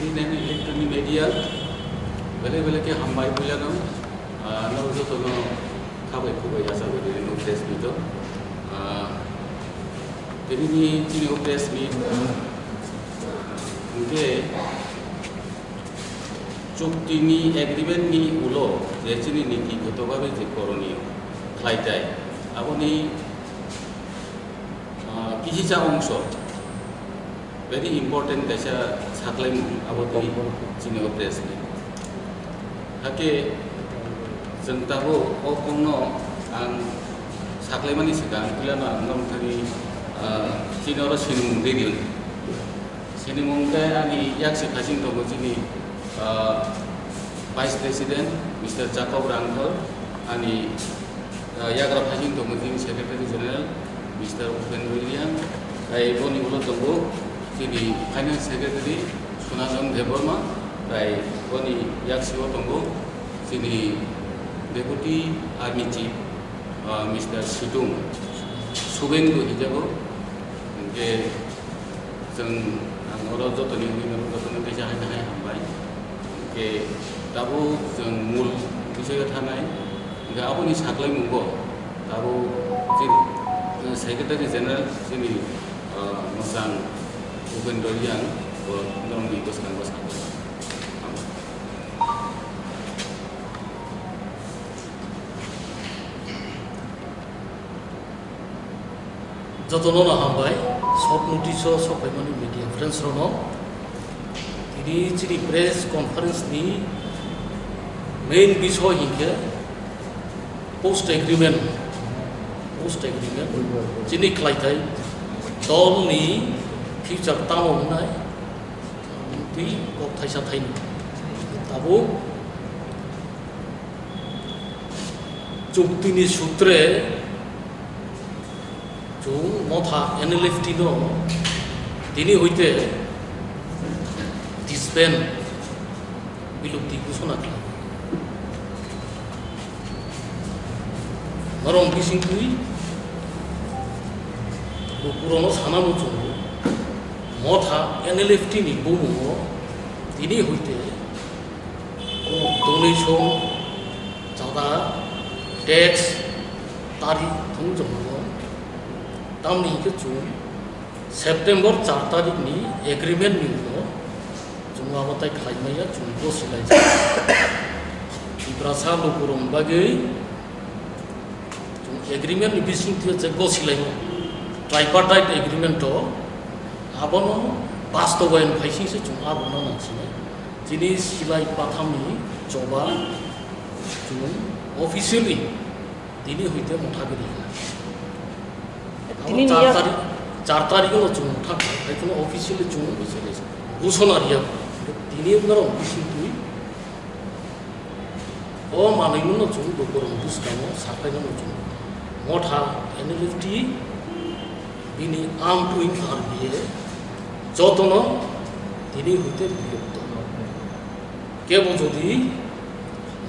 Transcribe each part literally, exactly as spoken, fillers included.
Nini electronic media, bele bele ke hambai puilano, ah, no joto no khabai khubai asa bai dini no press meet o. Ah, tini ni chini o press meet, ah, hingke chukti ni agreement ni ulo je chini niti goto babe je koroniyo khlai tai, aboni, ah, kisi cha ongso. Very important kaisa saklaimung abo twi chini o press ni. Hakhe chwng tabuk o kokno ang saklaimani swkang puilano ang norokthani, ah, chini oro sinimung twi di. Sinimung khe ani yaksi phasing tongo chini, ah, Vice President Mister Jacob Rangthor, ani ah, yagra phasing tongo chini Secretary General Mister Upen Reang, tai boni ulo tongo chini Finance Secretary Sunanjan Debbarma, tai boni yaksio tongo chini Deputy Army Chief, ah, Mister Situng Subendu hijago, hingke chwng ang oro jotoni wngwi mano, jotoni kaisa haino hai hambai. Hingke tabuk chwng mul bisoyo thanai. Hingke aboni saklaimungo tabuk chini, eh, Secretary General chini, eh, mwchang Upendra Reang bo norokni bwskango saklai. Jotono no hambai, short notice o sokphaimani media friends rokno. Tini chini press conference ni main bisoy hinkhe post agreement, post agreement chini khlai thai dol ni future tamo wngnai twi kok thaisa thaini. Tabuk chukti ni sutre chwng motha N L F T no tini hoite disband, bilupti ghosona khlai. Norok bising twi lukurokno sana muchungo motha N L F T ni bumungo tini hoite donation, chada, tax, tari thung jongno. Tamni hingke chwng September char tarik ni agreement ni ulo chwng abo tai khlai maya, chwng gosi lai. Tiprasa lukurok bagwi chwng agreement ni bising twi je gosi lai, tripartite agreement to abono bastobayan phaising se chwng abono nang sinai. Chini silai pathamni choba chwng officially tini hoite motha giri. Tini char ni yak- tarik, char tarik no chwng motha khai, khai kheno officially chwng ghosona riya. Tini norok bising twi o manwi no chwng lukurok bwskango sapai no chwng motha N L F T bini amtwi R B A jotono tini hoite biyokto. Kebo jodi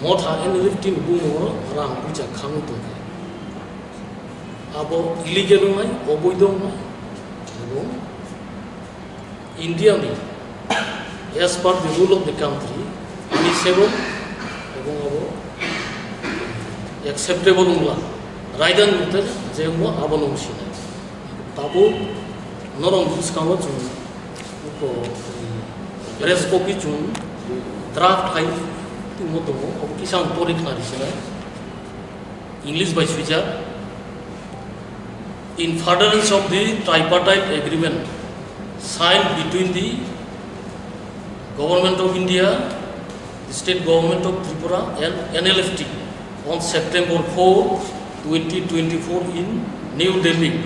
motha N L F T ni bumungo rang puisa khangwi tongkha, abo illegal wngnai, oboidho wngnai, ebong India ni as per the rule of the country, punishable ebong abo acceptable wngla, raida ni mothe je wngmo abono wngsinai. Tabuk norok bwskango chwng uko, press copy chwng draft hai tongmo tongo, obo kisa ang pori khna ri sinai. English bai swijak. In furtherance of the tripartite agreement signed between the Government of India, the State Government of Tripura and N L F T on September four, twenty twenty-four in New Delhi,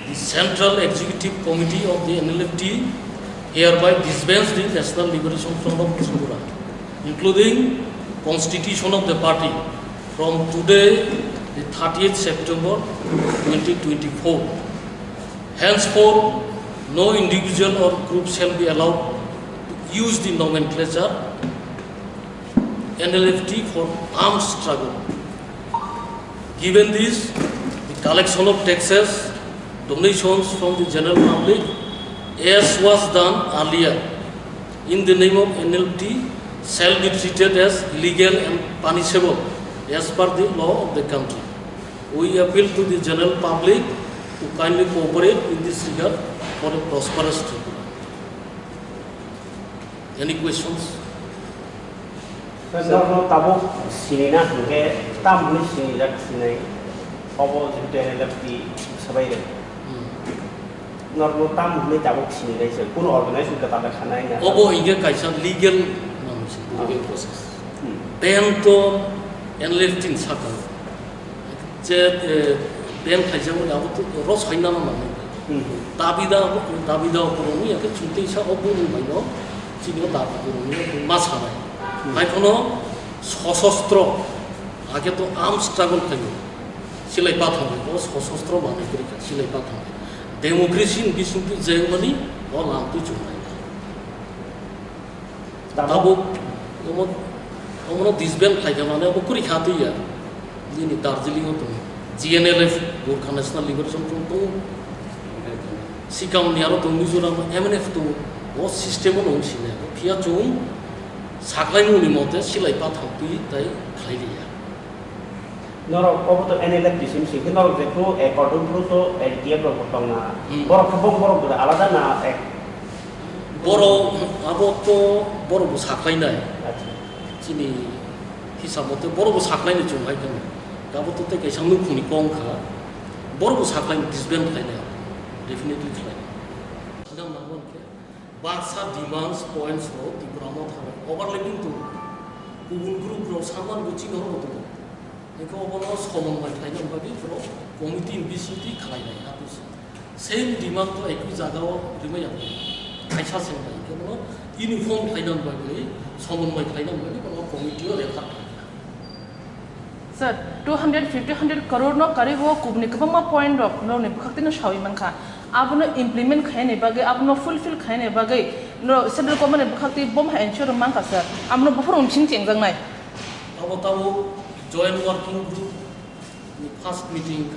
the Central Executive Committee of the N L F T hereby disbands the National Liberation Front of Tripura, including constitution of the party, from today, the thirtieth September twenty twenty-four. Henceforth, no individual or group shall be allowed to use the nomenclature N L F T for armed struggle. Given this, the collection of taxes, donations from the general public, as was done earlier, in the name of N L T shall be treated as illegal and punishable as per the law of the country. We appeal to the general public to kindly cooperate in this regard for a prosperous Tripura. Any questions? Sir, norok tabuk sini na hwnkhe tam hwnwi sini jak sinai obo jehetu N L F T sabai rw. Hmm. Norok tam hwnwi tabuk sini lai se kuno organization kwtal khanai na. Obo hingke kaisa legal manwi se, legal process. Hmm. Bank to N L F T ni saka. Je, eh, bank khaijak wngkha, abo to ro sainano manwi. Hmm. Dabi da, dabi da kwrwngwi, yakhe chwng teisa o bumung bai no chini o dabi kwrwngwi ma sanai. Hmm. Hai phano sosostro, age to arm struggle khaio. Silai pathang bai, o sosostro manwi kwrwi kha, silai pathang bai. Democracy ni bisingtwi jengmani o lamtwi chwngnai. Tabuk omo, omono disband khlaikha mane obo kwrwi kha twi ya. Nini Darjeeling o tongo. G N L F, Gorkha National Liberation Front tongo. Sikam ni aro tongo Mizoram o M N F tongo. O system o nung sine. Phiya chwng saklaimung ni mote silai pathang twi tai khlai liya. Norok obo to N L F T simi singkhe norok jephru according to to L T F rok bo tongna. Hmm. Borok khe bong borok bo alada na ek. Borok abo to borok bo saklainai. Acha. Chini hisab mote borok bo saklainai chwng hai khe. Abo to tei kaisa nukhungni kong kha. Borok bo saklainai disband khlainai. Definitely khlainai. Baksa demands points rok Tipra Motha bai overlapping tongo. Kubun group rok saman bo chini rok tongo. Hingke obono somonmai khlaina bagwi borok committee ni bisingtwi khlainai, hato se. Same demand to ekui jaga o rimai ya. Kaisa se bai, hingke bono uniform khlaina bagwi, somonmai khlaina bagwi bono committee o refer khlainai. Sir, two hundred fifty, hundred crore no karibo kubni kwbangma point rok norokni bwkhak tino sawi mankha. Abono implement khainani bagwi, abono fulfill khainani bagwi no central government ni bwkhak twi bom hai ensure mankha sir. Abono buphuru bising chengjaknai. Abo tabuk joint working group ni first meeting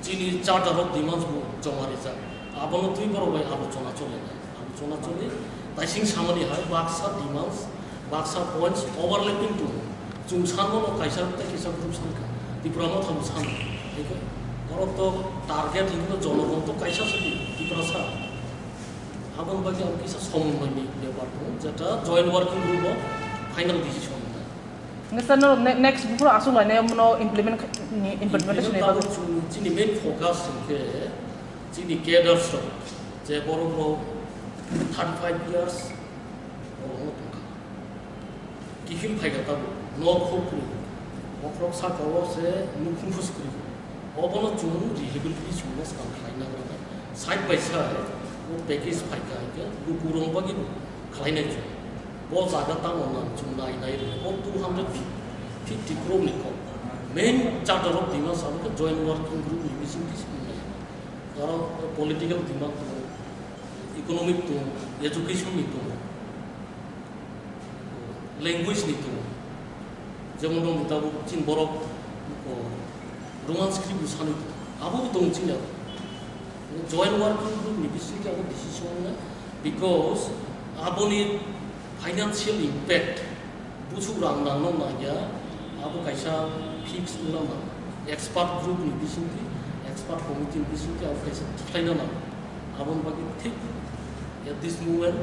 chini charter of demands bo joma rijak. Abono twi borok bai alochona chole. Alochona choli, taising samani hai baksa demands, baksa points overlapping tongo. Chwng sanmano kaisa tei kisa group sankha, Tipra Motha bo sano. Hingke borok to target hingke jonogon to kaisa se di, Tiprasa. Aboni bagwi ang kisa somonmani bepar tongo, jeta joint working group o final decision wngnai. Hingke sir, no ne-, next buphuru aswk lainai, no implement kha-, ni implementation ni bagwi? Implement bagwi chwng chini main focus hingke chini cadres rok, je borok rok thirty five years o tongkha. Kiphil phaikha tabuk, nok huk kwrwi, bokhorok saka o se nukhung phus kwrwi. Obono chwng rehabilitation no swkang khlaina nangkha. Side by side o package phaikha hingke lukurok bagwi bo khlainai chwng. Bo jaga tamo nang chwng nai nai rw. O two hundred fifty crore ni kok. Main charter of Dimasa hingke joint working group ni bising bising nai. Aro political demand tongo, economic tongo, education ni tongo, language ni tongo. Jemon rok ni tabuk chini borok, o, Roman script bo sanwi tongo. Abo bo tongo chini aro. Joint working group ni bisingtwi abo decision wngnai, because aboni financial impact Buchuk rang nangno nangya, abo kaisa fix wngna nang. Expert group ni bisingtwi, expert committee ni bisingtwi abo kaisa thikhlaina nang. Aboni bagwi thik at this moment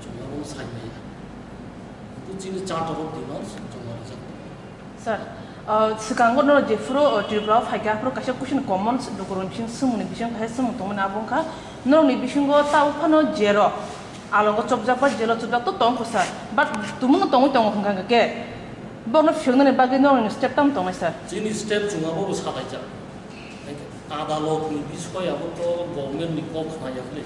chwng abono sai maya. Kintu chini charter of demands joma rijak tongo. Sir, uh, swkango no jephuru, uh, Tripura o phaikha, aphuru kaisa question common dukurok ni bising swngmung ni bising kaisa swngmung tongmani abo wngkha, norokni bisingo tabuk phano jero Alongo chopjak ba jelo chopjak to tong kho sir, but tumungno tongwi tongo hwnkha hwnkhe ke, borokno phiyoknani bagwi norokni step tamo tongnai sir? Chini step chwng abo bo salaijak. Adalotni bisoi abo to government ni kok khna ya khle.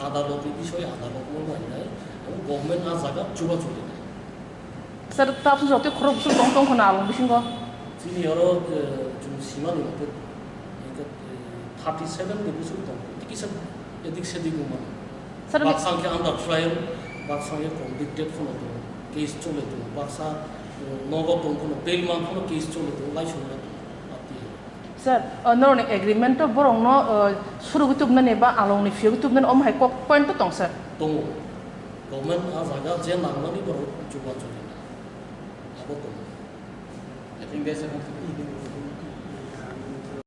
Adalotni bisoi adalot no nainai, abo government a jaga chuba chulinai. Sir, tabuk jotoi khorok bwswk tong tong kho na along bisingo? Chini oro, eh, chwng simani hwnkhe, hwnkhe, eh, thirty seven ni bwswk tong kho. Tei kisa edik sedik wngmano. Sir, baksa hwnkhe under trial, baksa hwnkhe convicted phano tongo, case chole tongo, baksa, eh, nogo tong phano, bail man phano case chole tongo, laisongra tongo, ati. Sir, o norokni agreement o borokno, eh, surugwi tubnani ba alongni phiyogwi tubnani omo hai kok point to tong sir? Tongo. Government a jaga je nangmani borok chubachu rina. Abo tong. I think that's a